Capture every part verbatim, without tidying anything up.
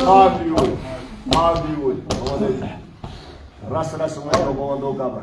آز یوٗرۍ، آز یوٗرۍ۔ رس رس وۄنۍ رۄبو وندو قبر۔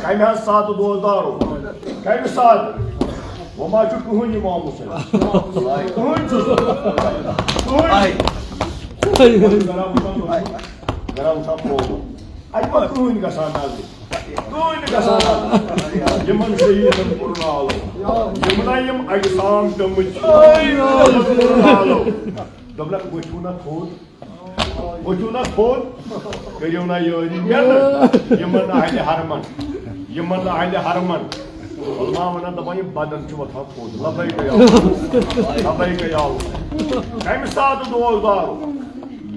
کمہِ حظ ساتہٕ دوس دارو؟ کمہِ ساتہٕ؟ وۄنۍ ما چھُ کٕہٕنۍ امام حسین؟ کٕہٕنۍ چھُس نہٕ۔ کٕہٕنۍ۔ گرا وٕچھان، گرا وٕچھان پوٚز۔ اَتہِ ما کٕہٕنۍ گژھان نظرِ؟ کٕہٕنۍ گژھان نظرِ؟ یِمن شہیدن کوٚر نالو۔ یِم نہ یِم اجسام پیٚمٕتۍ چھِ۔ یِمن کوٚر نالو۔ دوٚپنکھ، ؤتھِو نہ تھوٚد۔ ؤتھِو نہ تھوٚد، کٔرِو نہ یٲری۔ مےٚ نہٕ، یِمن اہلِ حرمن، یِمن اہلِ حرمن۔ علماء ونان، دپان، یہِ بدن چھُ وۄتھان تھوٚد۔ لبیک یا اللہ، لبیک یا اللہ۔ کمہِ ساتہٕ دوس دارو؟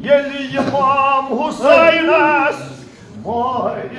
ییٚلہِ امام حسینس آے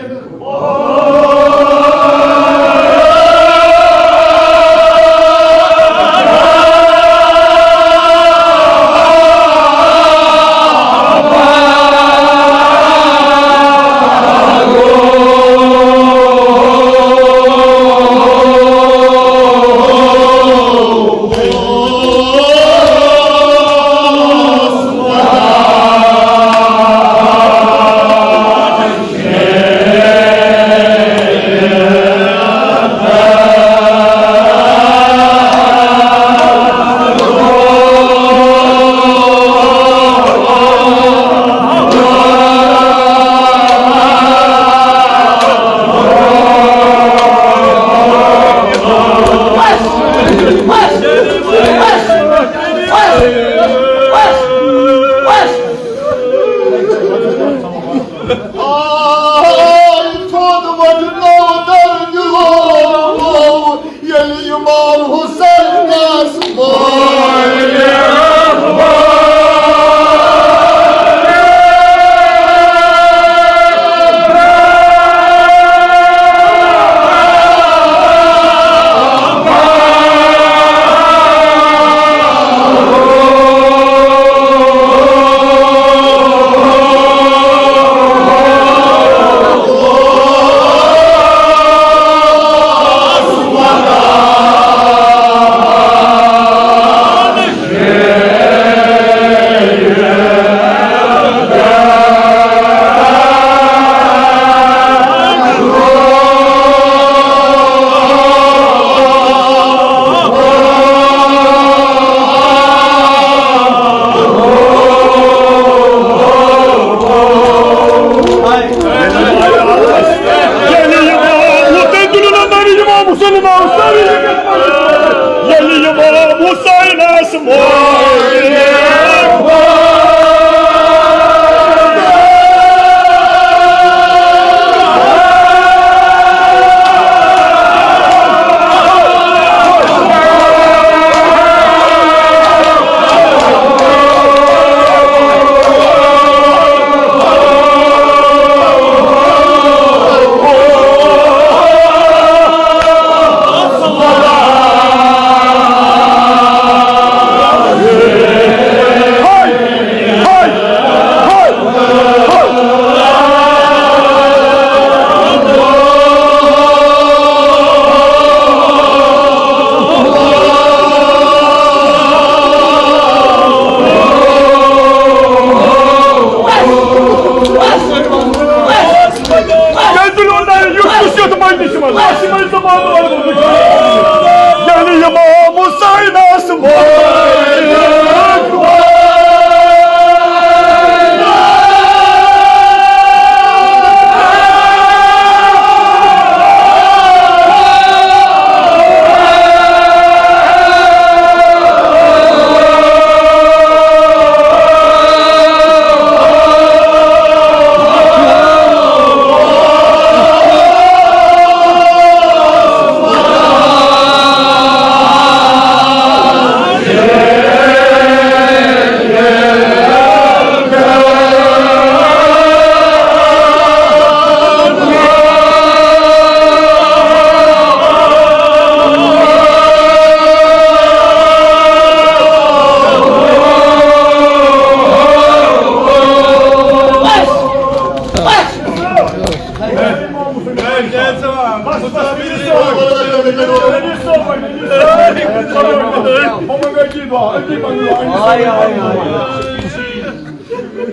تھوٚد وۄنۍ نو در دِلو، ییٚلہِ امام حسینس مٲلۍ ییٚلہِ امام حسینس مٲلۍ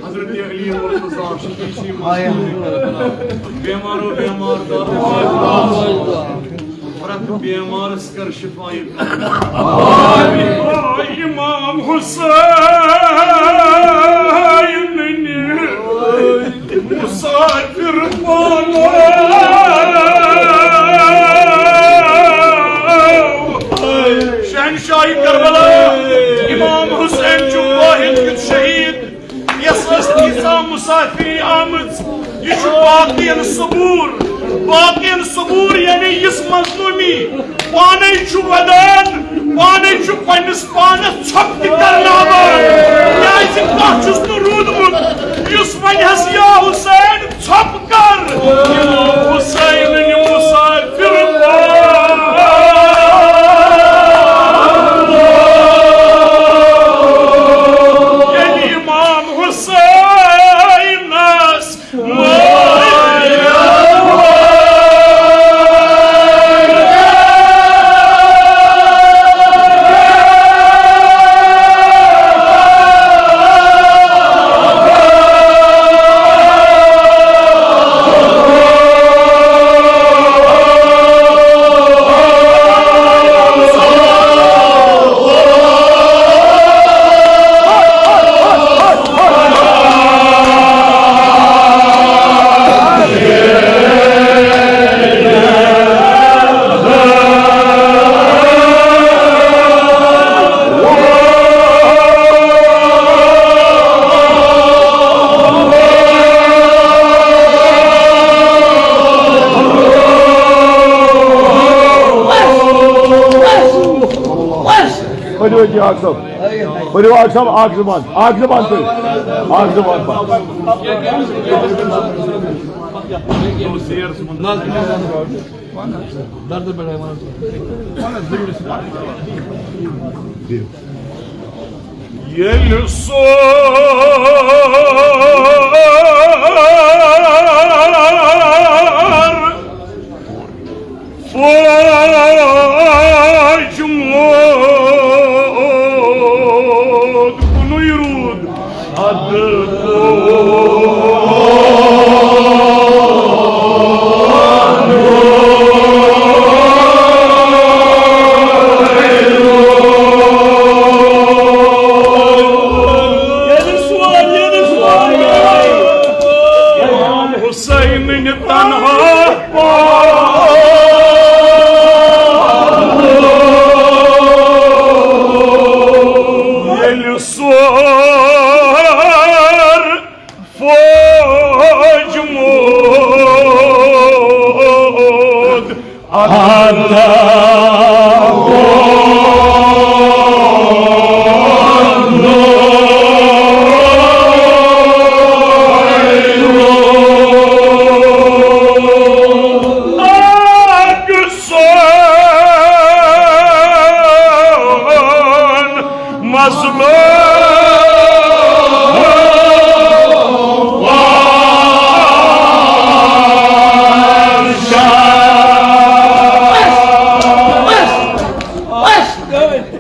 حضرت علی مرتضیٰ شفیع مصطفیٰ، بیمارو بیمار دعا، پرٛٮ۪تھ بیمارس کر شفا۔ امام حسین مسافر پانو۔ شہنشاہ کربلا، امام حسین چھُ واحد یُتھ شہید، یس ٲس تیٖژاہ مسافری آمٕژ۔ یہِ چھُ باقین صبور، باقین صبور، یعنی یُس مظلومی پانے چھُ ودان، پانے چھُ پننِس پانس ژھۄپہٕ تہِ کرناوان۔ کیازِ کانٛہہ چھُس نہٕ روٗدمُت یُس ونہِ ہس، یا حسین، ژھۄپہٕ کر۔ امام حسین مسافر ییٚلہِ امام حسینس پٔرِو حظ یہِ اکھ صٲب۔ پٔرِو اکھ صٲب، اکھ زبان، اکھ زبان پٔرِو۔ اکھ زبان پٔرِو۔ ییٚلہِ سور فوج موٗد کُنُے روٗد، اَدٕ ییٚلہِ سور، ییٚلہِ سور، ییٚلہِ سور۔ حسین تنہا ییٚلہِ سور فوج موٗد، مظلوم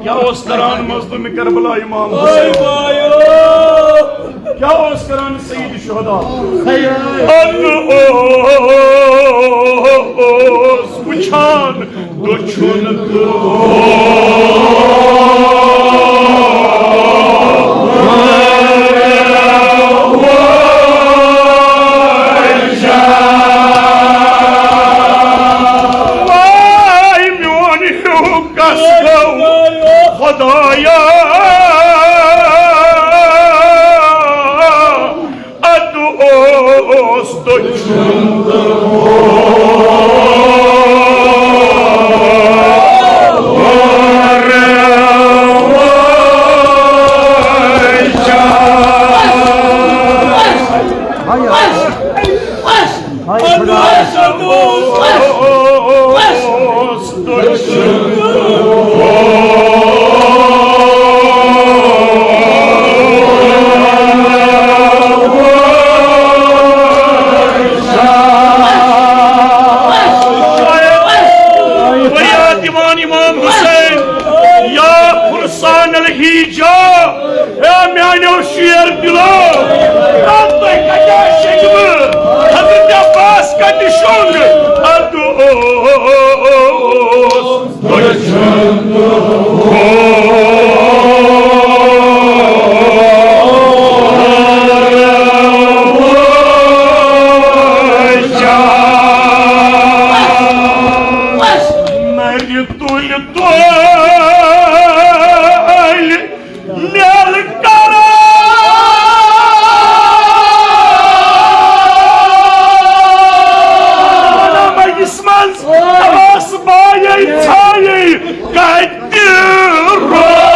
کیٛاہ اوس کران مظلوم کربلا امام حسین؟ کیٛاہ اوس کران سید شہدا؟ ان اوس وچھان دچھن تہٕ واے میون ہیوٗ کس گوٚو خدایا؟ ادٕ اوس دٔچھُن تہٕ پان امام حسین، یا فرسان الحجا، اے میانیو شیر دلو، راتھ تۄہہِ کتہِ شنگمہٕ حضرت عباس کتہِ شۄنٛگ؟ ادٕ اوس دۄچھن نرِ تُلۍ تُلۍ میل کران أکِس منٛز، آس بایے ژھایے کتہِ روز۔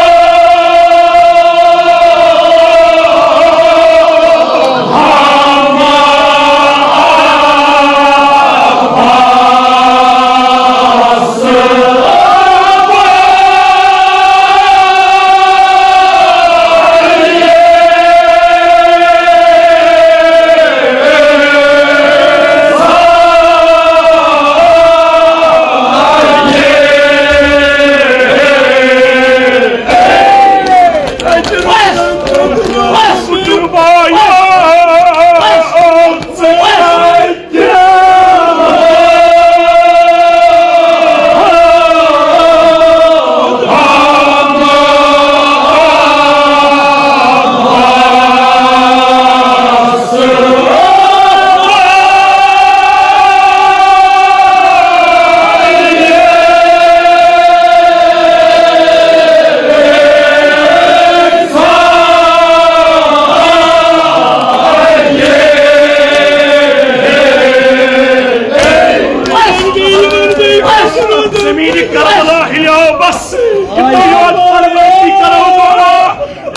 زمین کربلا ہلاو بس، یوت پروردگار کرو دولا،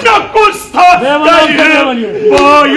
مےٚ کُس تھا بایو۔